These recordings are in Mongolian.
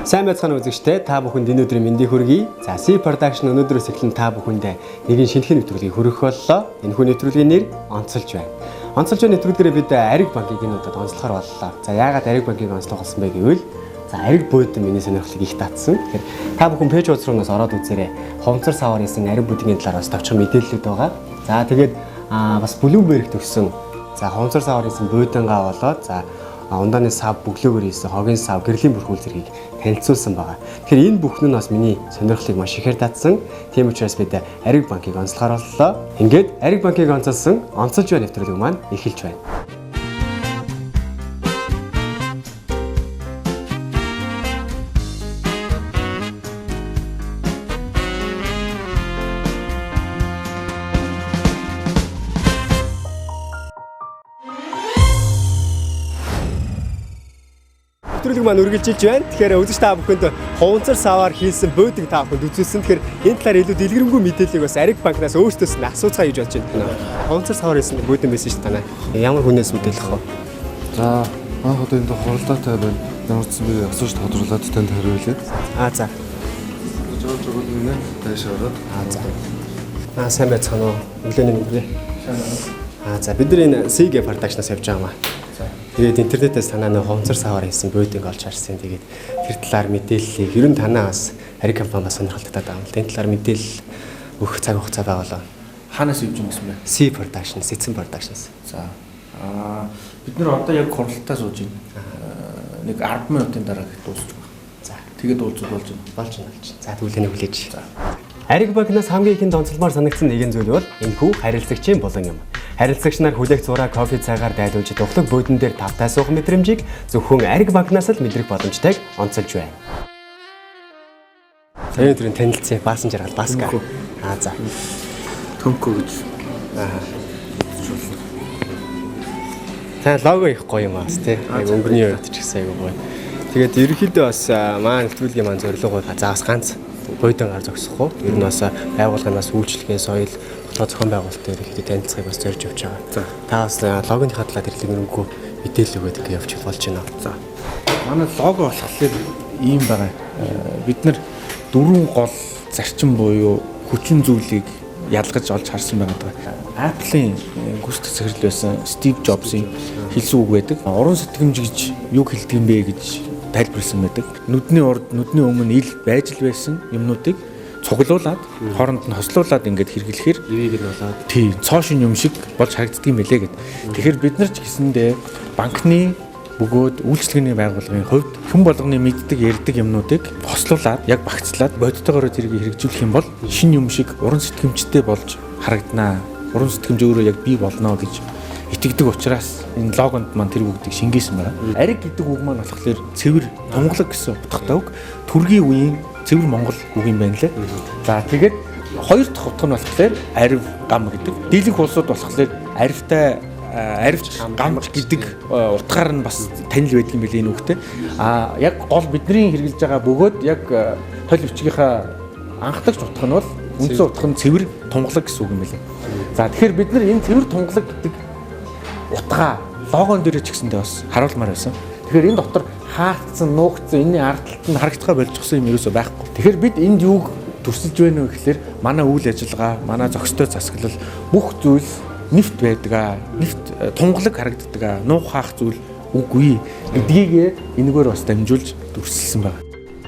Сайн байцгаана үзэгчдээ, та бүхэнд энэ өдрийн мэндийг хүргэе. За, C Production өнөөдрөөс эхлэн та бүхэндээ нэгэн шинэхэн нэвтрүүлгийг хүргэх боллоо. Энэхүү нэвтрүүлгийн нэр Онцолж байна. Онцолж байна нэвтрүүлгээрээ бид Ариг банкыг энэ удаад онцлохоор боллоо. За, яагаад Ариг банкыг онцлох болсон бэ гэвэл за Ариг буудан миний сонирхлыг их татсан. Тэгэхээр та бүхэн пэйж хуудас руу нас ороод үзээрэй. Хуванцар саваар хийсэн Ариг буудгийн талаар бас товчхон мэдээллүүд байгаа. За, тэгээд бас Bloomberg төгсөн. За, хуванцар саваар хийсэн буудангаа болоод за ундааны сав, бөглөөгөр хийсэн хогийн сав, гэрлийн бүрхүүл зэргийг танилцуулсан байгаа. Тэгэхээр энэ бүхэн нь бас миний сонирхлыг маш ихээр татсан. Тийм учраас бид Ариг банкыг онцлохоор боллоо. Ингээд Ариг банкыг онцолсон онцолж буй нэвтрүүлэг маань эхэлж байна. Нэвтрүүлэг маань үргэлжилж байна. Тэгэхээр үзэгч та бүхэнд хуванцар саваар хийсэн буудаг та бүхэнд үзүүлсэн. Тэгэхээр энэ талаар илүү дэлгэрэнгүй мэдээллийг бас Ариг банкнаас өөрсдөөс нь асууцгаая гэж бодож байна. Хуванцар саваар хийсэн буудан байсан шүү дээ танай. Ямар хүнээс мэдээлэх вэ? За, анх одоо энэ хуралдаатай байна. Ямар ч байсан би асууж тодруулаад танд хариулъя. Аа за. Жоо жоо нэ дайш ороод. Аа за. Аа сайн байцгаана уу? Өглөөний мэнд хүргэе. Аа за, бид нар энэ CG Production-аас явж байгаа юм аа. Тэгээд интернетээс танаа нэг хуванцар саваар хийсэн буудыг олж харсан. Тэгээд тэр талаар мэдээллийг ер нь танаа бас Ариг компани бас сонирхолтой байгаа юм л. Энэ талаар мэдээлэл өгөх цаг хугацаа байгуулаа. Хаанаас явж байгаа гэсэн бэ? C Production, Эцэн Productions. За. Бид нэр одоо яг хуралдаа сууж байна. Нэг 10 минутын дараа дуусч байна. За. Тэгээд уулзах болж байна. Болж байна, болж байна. За, тэгвэл таны хүлээж. За. Ариг банкнаас хамгийн ихэнд онцлмоор санагдсан нэгэн зүйл бол энэхүү харилцагчийн булан юм. Харилцагч нар хүлээх зураа кофе цайгаар дайлуулж тухлаг буудан дээр тавтай суух мэдрэмжийг зөвхөн Ариг банкнаас л мэдрэх боломжтойг онцолж байна. За, энэ өдрийн танилцъя. Баасан жаргал Баска. Аа за. Төмкөө гэж. Та лого их гоё юм аа тий. Яг өнгөрний үед ч гэсэн айгүй гоё. Тэгээд ерөнхийдөө бас маань нэвтрүүлгийн маань зорилго бол за бас ганц буйдан гар зогсохгүй. Ер нь бас байгууллагын бас үйлчлэгээ, соёл, дотоод зохион байгуулалтын ерөнхийдөө танилцахыг бас зорж явж байгаа. За. Та бас логоныхаа талаар дэлгэрэнгүй мэдээлэл өгөөд ингэ явчих болж байна. За. Манай лого болохоор ийм байгаа. Бид нар дөрвөн гол зарчим буюу хүчин зүйлийг ялгаж олж харсан байгаа даа. Apple-ийн гүйцэтгэх захирал байсан Стив Джобсын хэлсэн үг байдаг. Уран сэтгэмж гэж юг хэлдэг юм бэ гэж тайлбарласан байдаг. Нүдний урд, нүдний өмнө ил байж л байсан юмнуудыг цуглуулад, хооронд нь хослуулад ингээд хэрэглэхээр Ивийг нь болоод тий, цоо шин юм шиг болж харагддаг юм билээ гэд. Тэгэхээр бид нар ч гэсэндээ банкны бөгөөд үйлчилгээний байгууллагын хувьд хүн болгоны мэддэг, ярьдаг юмнуудыг хослуулад, яг багцлаад бодтойгоор тэрийг хэрэгжүүлэх юм бол шин юм шиг уран сэтгэмжтэй болж харагданаа. Уран сэтгэмж өөрөө яг бий болно гэж итгэдэг учраас энэ логонд маань тэр бүгдийг шингээсэн байна. Ариг гэдэг үг маань болохоор цэвэр, тунгалаг гэсэн утгатай үг. Төргийн үеийн цэвэр Монгол үг юм байна лээ. За, тэгээд хоёр дахь утга нь болохоор арив, гам гэдэг. Дийлэнх улсууд болохоор аривтай, аривч, гамч гэдэг утгаар нь бас танил байдаг юм билээ энэ үгтэй. А яг гол бидний хэрэглэж байгаа бөгөөд яг толь бичгийнхаа анхдагч утга нь бол үндсэн утга нь цэвэр, тунгалаг гэсэн үг юм билээ. За, тэгэхээр бид нар энэ цэвэр, тунгалаг гэдэг утгаа логон дээр ч гэсэндээ бас харуулмаар байсан. Тэгэхээр энэ дотор хаагдсан, нуугдсан, энэний ард талд нь харагдахаа болчихсон юм ерөөсөө байхгүй. Тэгэхээр бид энд юуг төрсөж байна вэ гэхлээр манай үйл ажиллагаа, манай зохистой засаглал бүх зүйл нэвт байдаг аа. Нэвт тунгалаг харагддаг аа. Нуух хаах зүйл үгүй гэдгийг энэгээр бас дамжуулж дүрсэлсэн байна.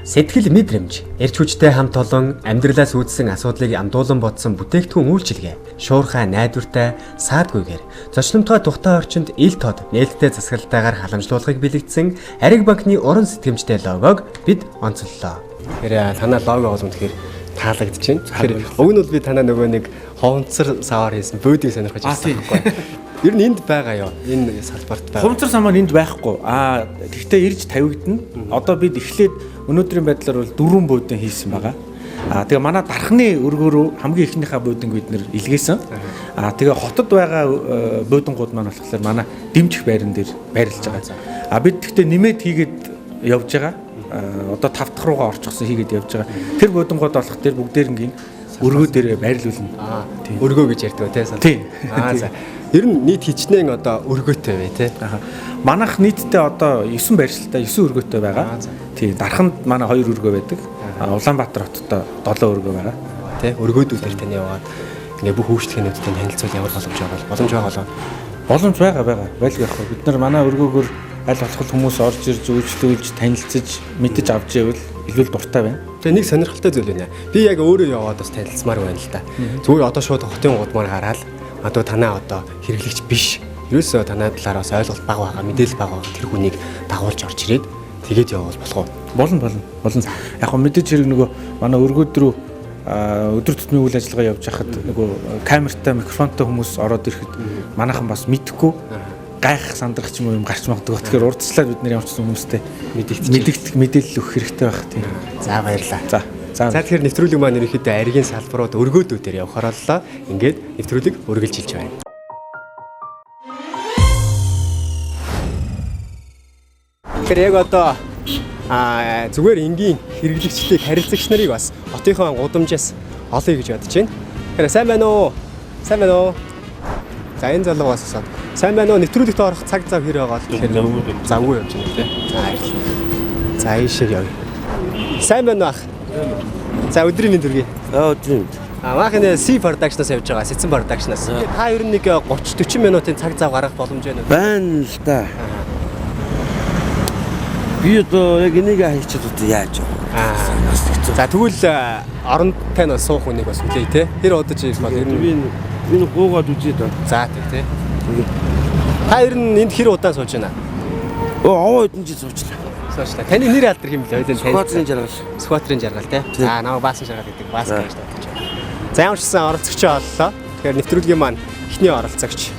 Сэтгэл мэдрэмж, эрч хүчтэй хамт олон амьдралаас үүдсэн асуудлыг андуулан бодсон бүтээгдэхүүн үйлчилгээ, шуурхай найдвартай, саадгүйгээр, зочломтгой тухтай орчинд ил тод нээлттэй засаглалтайгаар халамжлуулахыг бэлэгдсэн Ариг банкны уран сэтгэмжтэй логог бид онцоллоо. Тэгэхээр танаа лого бол үнэхээр таалагдчихэв. Тэгэхээр уг нь бол би танаа нөгөө нэг хуванцар саваар хийсэн буудыг сонирхож ирсэн байхгүй. Ер нь энд байгаа юу? Энэ салбарт байгаа. Хуванцар сав маань энд байхгүй. Тэгтээ ирж тавигдана. Одоо бид эхлээд өнөөдрийн байдлаар бол 4 буудан хийсэн байгаа. Тэгээ манай дархны өргөөрөө хамгийн эхнийхээ бууданг бид нэр илгээсэн. Тэгээ хотод байгаа буудангууд маань болохоор манай дэмжих байран дээр байрлаж байгаа. Бид тэгтээ нэмээд хийгээд явж байгаа. Одоо 5 дахь руугаа орчихсон хийгээд явж байгаа. Тэр буудангууд болох тэр бүгдээрнгийн өргөө дээр байрлуулна. Өргөө гэж ярьдаг тий. Тийм. За. Ер нь нийт хичнээн одоо өргөөтэй бай тээ. Манайх нийтдээ одоо 9 байршилтай 9 өргөөтэй байгаа. Тийм, Дарханд манай 2 өргөө байдаг. Улаанбаатар хотод 7 өргөө байгаа. Тэ, өргөөдүүдээр тань яваад ингээ бүх үйлчлэгээнүүдтэй танилцуул ямар боломж байгаа бол боломж байгаа болоо. Боломж байгаа. Байлгүй яах вэ? Бид нар манай өргөөгөр аль болох хүмүүс орж ирж үйлчлүүлж, танилцаж, мэдэж авч ивэл илүү дуртай байна. Тэгээ нэг сонирхолтой зүйл байна. Би яг өөрөө яваад бас танилцмаар байна л да. Зүгээр одоо шууд хотын гудмаар гараал одоо танаа одоо хэрэглэгч биш. Ерөөсөө танаа талаар бас ойлголт бага байгаа, мэдээлэл бага байгаа тэр хүнийг дагуулж орж ирээд тэгээд явбал болох уу? Болно. Яг гоо мэдээж хэрэг нөгөө манай өргөөд рүү өдөр тутмын үйл ажиллагаа явж байхад нөгөө камертай, микрофонтой хүмүүс ороод ирэхэд манайхан бас мэдэхгүй гайх сандрах ч юм уу юм гарч магадгүй. Тэгэхээр урдчлаад бид нэр ямар ч хүмүүстэй мэдэгдэх мэдээлэл өгөх хэрэгтэй байх тийм. За баярлалаа. За. За тэгэхээр нэвтрүүлэг маань ерөнхийдөө аргийн салбарууд өргөөдүүдээр явахаар боллоо. Ингээд нэвтрүүлэг үргэлжилж байна. Тэгэхээр яг одоо зүгээр энгийн хэрэглэгчлийг харилцагч нарыг бас хотынхоо гудамжаас олъё гэж бодож байна. Тэгэхээр сайн байна уу? Сайн байна уу? За энэ залуу бас асаад. Сайн байна уу? Нэвтрүүлэгт орох цаг зав хэр байгаа бол тэгэхээр завгүй явж байна тий. За баярлалаа. За ийшээ явъя. Сайн байна уу ах? За өдрийн мэнд хүргэе. Өдрийн мэнд. Маах энэ C production-аас явж байгаа. Сэцэн production-аас. Та ер нь нэг 30 40 минутын цаг зав гаргах боломж байна уу? Байна л да. Би одоо яг энийг хийчихээд одоо яаж вэ? За тэгвэл оронд тань бас суух хүнийг бас хүлээе те. Тэр удаж ирэх бол ер нь би энэ гуугаад үзье да. За тэг те. Та ер нь энд хэр удаан сууж байна? Овоо хэдэн жил суучлаа. Суучлаа. Таны нэр алдар хэм бэлээ? Сүхбаатарын жаргал. Сүхбаатарын жаргал те. За намайг Баасан жаргал гэдэг. Баасан гэж дуудаж байна. За ямар ч гэсэн оролцогчоо оллоо. Тэгэхээр нэвтрүүлгийн маань эхний оролцогч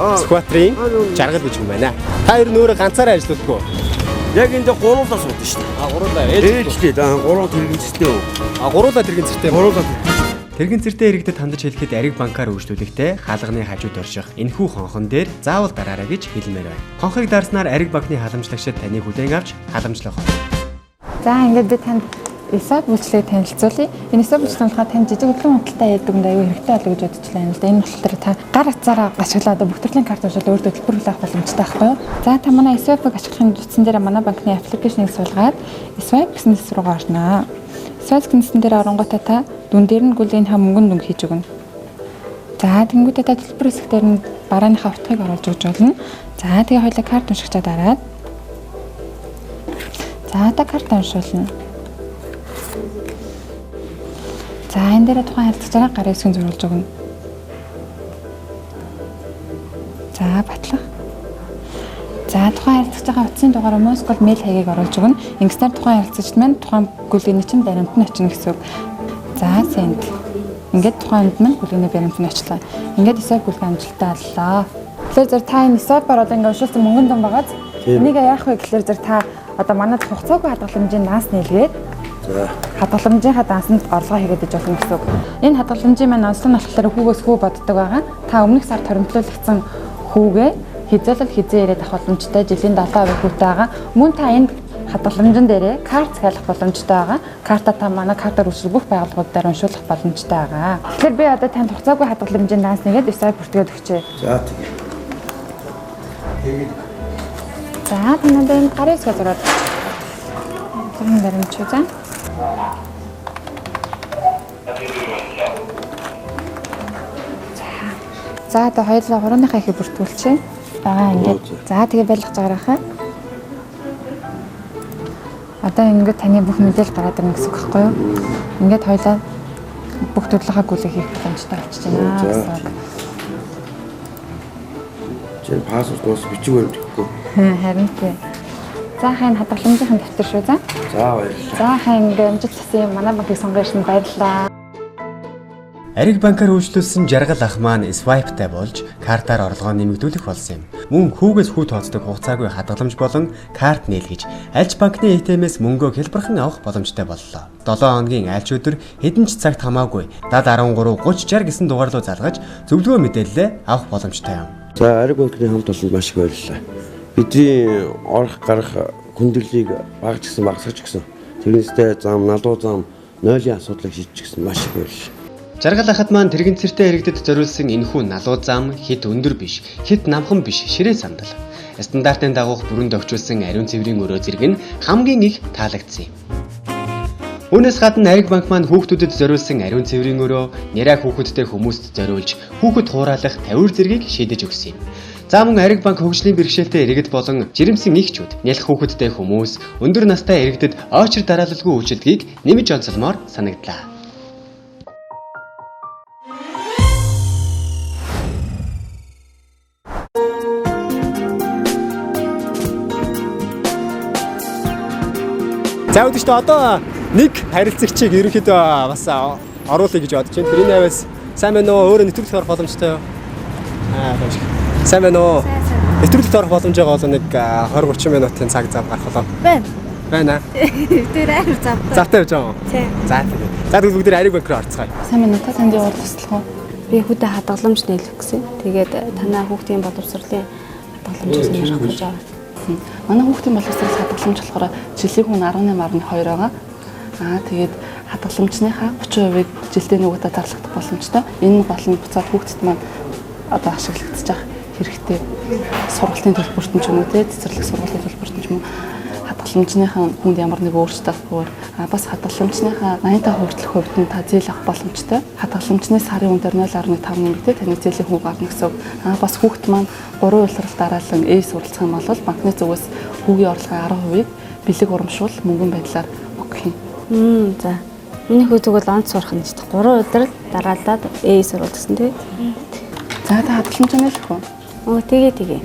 Сүхбаатарын жаргал гэж юм байна. Та ер нь өөрөө ганцаараа ажилладаг уу? Яг энд гуруулаа суудаг шүү дээ. Гуруулаа ээжлээ. Гурван тэрэгэн цэртэй үү? Гуруулаа тэрэгэн цэртэй. Гуруулаа. Тэрэгэн цэртэй иргэдэд хандаж хэлэхэд Ариг банкар үйлчлүүлэхдээ хаалганы хажууд орших энэхүү хонхон дээр заавал дараарай гэж хэлмээр байна. Хонхыг дарснаар Ариг банкны халамжлагчид таныг хүлээн авч халамжлах болно. За ингээд би танд ESAP үйлчлэгийг танилцуулъя. Энэ ESAP үйлчлэг нь болохоор тань жижиг хөдөлгөөн худалдаа хийдэг хүнд аюу хэрэгтэй болов гэж бодож байна л да. Энэ болохоор та гар утсаараа ашиглаад бүх төрлийн карт уншвал өөртөө төлбөр хүлээх боломжтой байхгүй юу? За та манай ESAP-ыг ашиглахын утсан дээр манай банкны аппликейшнийг суулгаад Swipe гэсэн хэсэг рүү орно. Swipe гэсэн хэсэг дээр оронгуудаа та дүн дээр нь гүлийнхаа мөнгөнд дүнг хийж өгнө. За тэнгуүдээ та төлбөр хэсэг дээр нь барааныхаа утгыг оруулж өгч болно. За тэгээ хоёлаа карт уншигчаа дараад. За та карт уншуулна. За энэ дээр тухайн харилцагчаараа гарын үсгийг зурулж өгнө. За батлах. За тухайн харилцагчийн утасны дугаар Москвад мэйл хаягийг оруулж өгнө. Ингэснээр тухайн харилцагчид маань тухайн гүйлгээний чинь баримт нь очино гэсэн үг. За send. Ингээд тухайн хүнд маань гүйлгээний баримт нь очлоо. Ингээд ESAP гүйлгээ амжилттай боллоо. Тэгэхээр зэрэг та энэ ESAP-аар одоо ингээд уншуулсан мөнгөн дун байгааз. Энийг яах вэ гэхлээр зэрэг та одоо манай хугацаагүй хадгаламжийн наас нээлгээд хадгаламжийнхаа дансанд орлогоо хийгээд иж болно гэсэн үг. Энэ хадгаламжийн маань онцлог нь болохоор хүүгээс хүү боддог байгаа. Та өмнөх сард хоримтлуулагдсан хүүгээ хизээлэл хизээ ирээд авах боломжтой, жилийн 70% хүүтэй байгаа. Мөн та энд хадгаламжин дээрээ карт захиалах боломжтой байгаа. Карта та манай картаар үйлчлэх бүх байгууллагууд дээр уншуулах боломжтой байгаа. Тэгэхээр би одоо танд хугацаагүй хадгаламжийн данс нэгээд ESAP бүртгээд өгчээ. За тэгээ. За танад энд гарын үсгээ зураад. Зургийн баримт шүү за. За одоо хоёулаа гурваныхаа ихийг бүртгүүлчихье. Байгаа ингээд. За тэгээ байлгаж байгаарай хаа. Одоо ингээд таны бүх мэдээлэл гараад ирнэ гэсэн үг байхгүй юу? Ингээд хоёулаа бүх төрлийнхаа гүйлгээ хийх боломжтой болчихж байна гэсэн үг. Чи паспорт бас бичиг баримт өгөхгүй. Харин тий. За хайн хадгаламжийн дэвтэр шүү за. За баярлалаа. За хайн ингээд амжилт хүсье. Манай банкыг сонгон ирсэн баярлалаа. Ариг банкар үйлчлүүлсэн жаргал ах маань Swipe-тай болж картаар орлогоо нэмэгдүүлэх болсон юм. Мөн хүүгээс хүү тооцдог хугацаагүй хадгаламж болон карт нээлгэж альж банкны ATM-ээс мөнгөө хялбархан авах боломжтой боллоо. 7 хоногийн альч өдөр хэдэн ч цагт хамаагүй 70 13 30 60 гэсэн дугаар руу залгаж зөвлөгөө мэдээлэлээ авах боломжтой юм. За Ариг банкны хамт олонд маш их баярлалаа. Бидний орох гарах хүндрэлийг багж гисэн багасгаж гисэн. Тэрнээсээ зам, налуу зам, нойлын асуудлыг шийдэж гисэн маш их баярлалаа. Жаргал ахад маань тэрэгцэртэй иргэдэд зориулсан энэхүү налуу зам хэд өндөр биш, хэд намхан биш ширээ сандал. Стандартын дагуух бүрэн тохижуулсан ариун цэврийн өрөө зэрэг нь хамгийн их таалагдсан юм. Үүнээс гадна Ариг банк маань хүүхдүүдэд зориулсан ариун цэврийн өрөө, нэраа хүүхэдтэй хүмүүст зориулж хүүхэд хураалах тавиур зэргийг шийдэж өгсөн юм. За мөн Ариг банк хөгжлийн бэрхшээлтэй иргэд болон жирэмсэн эгчүүд, нялх хүүхэдтэй хүмүүс, өндөр настай иргэдэд очир дараалалгүй үйлчилгээг нэмж онцолмоор санагдлаа. За үгүй шүү дээ. Одоо нэг харилцагчийг ерөнхийдөө бас оруулъя гэж бодож байна. Тэр энэ аваас сайн байна уу? Өөрөө нэвтрүүлэгт орох боломжтой юу? Аа, баярлалаа. Сайн байна уу? Нэвтрүүлэгт орох боломж байгаа бол нэг 20 30 минутын цаг зав гарах болоо. Байна. Байна. Тэр амар завтай. Завтай явж байгаа юм. Тийм. За тэгээ. За тэгвэл бүгд Ариг банк руу орцгоё. Сайн байна уу? Та танд явуул туслах уу? Би хүүхдээ хадгаламж нийлэх гэсэн. Тэгээд танаа хүүхдийн боловсролын хадгаламжийг сонирхох гэж байгаа. Манай хүүхдийн боловсрол хадгаламж болохоор жилийн хүн 18.2 байгаа. Аа тэгээд хадгаламжныхаа 30%-ыг жилдээ нэг удаа зарлагдах боломжтой. Энэ нь гол нь буцаад хүүхдэд маань одоо ашиглагдчих хэрэгтэй сургалтын төлбөрт нь ч юм уу те цэцэрлэг сургуулийн төлбөрт нь ч юм уу хадгаламжныхаа хүнд ямар нэг өөрчлөлт авахгүйгээр бас хадгаламжныхаа 85% хүртэлх хувьд нь та зээл авах боломжтой. Хадгаламжны сарын үн дээр 0.5 нэмэгдээ таны зээлийн хүн гарна гэсэн үг. Бас хүүхд маань 3 улирал дараалан Э суралцах юм бол банкны зүгээс хүүгийн орлогын 10%-ийг бэлэг урамшуул мөнгөн байдлаар өгөх юм. За. Миний хүү тэгвэл онц сурах нь шүү дээ. 3 улирал дараалаад Э сурвал гэсэн тий. За та хадгаламж нийлэх үү? Оо тэгээ тэгээ.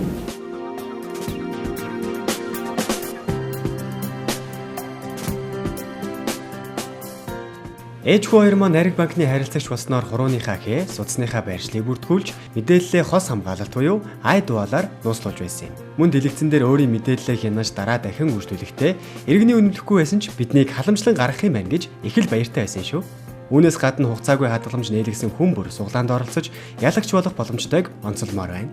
Ээж хүү хоёр маань Ариг банкны харилцагч болсноор хурууныхаа хээ, судасныхаа байршлыг бүртгүүлж, мэдээллээ хос хамгаалалт буюу iDual-аар нууцлуулж байсан юм. Мөн дэлгэцэн дээр өөрийн мэдээллээ хянаж дараа дахин үйлчлүүлэхдээ иргэний үнэмлэхгүй байсан ч биднийг халамжлан гаргах юм байна гэж их л баяртай байсан шүү. Үүнээс гадна хугацаагүй хадгаламж нээлгсэн хүн бүр суглаанд оролцож ялагч болох боломжтойг онцолмоор байна.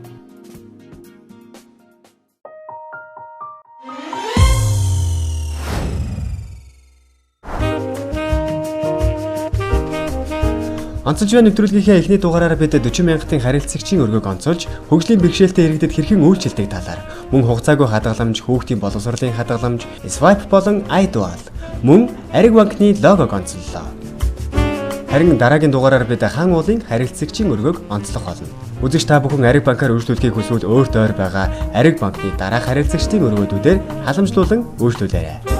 Онцолж буй нэвтрүүлгийнхээ эхний дугаараар бид 40 мянгатын харилцагчийн өргөг онцолж, хөгжлийн бэрхшээлтэй иргэдэд хэрхэн үйлчилдэг талаар, мөн хугацаагүй хадгаламж, хүүхдийн боловсролын хадгаламж, Swipe болон iDual, мөн Ариг банкны логог онцоллоо. Харин дараагийн дугаараар бид хаан уулын харилцагчийн өргөг онцлох болно. Үзэгч та бүхэн Ариг банкаар үйлчлүүлэхийг хүсвэл өөрт ойр байгаа Ариг банкны дараах харилцагчдын өргөөдүүдээр халамжлуулан үйлчлүүлээрэй.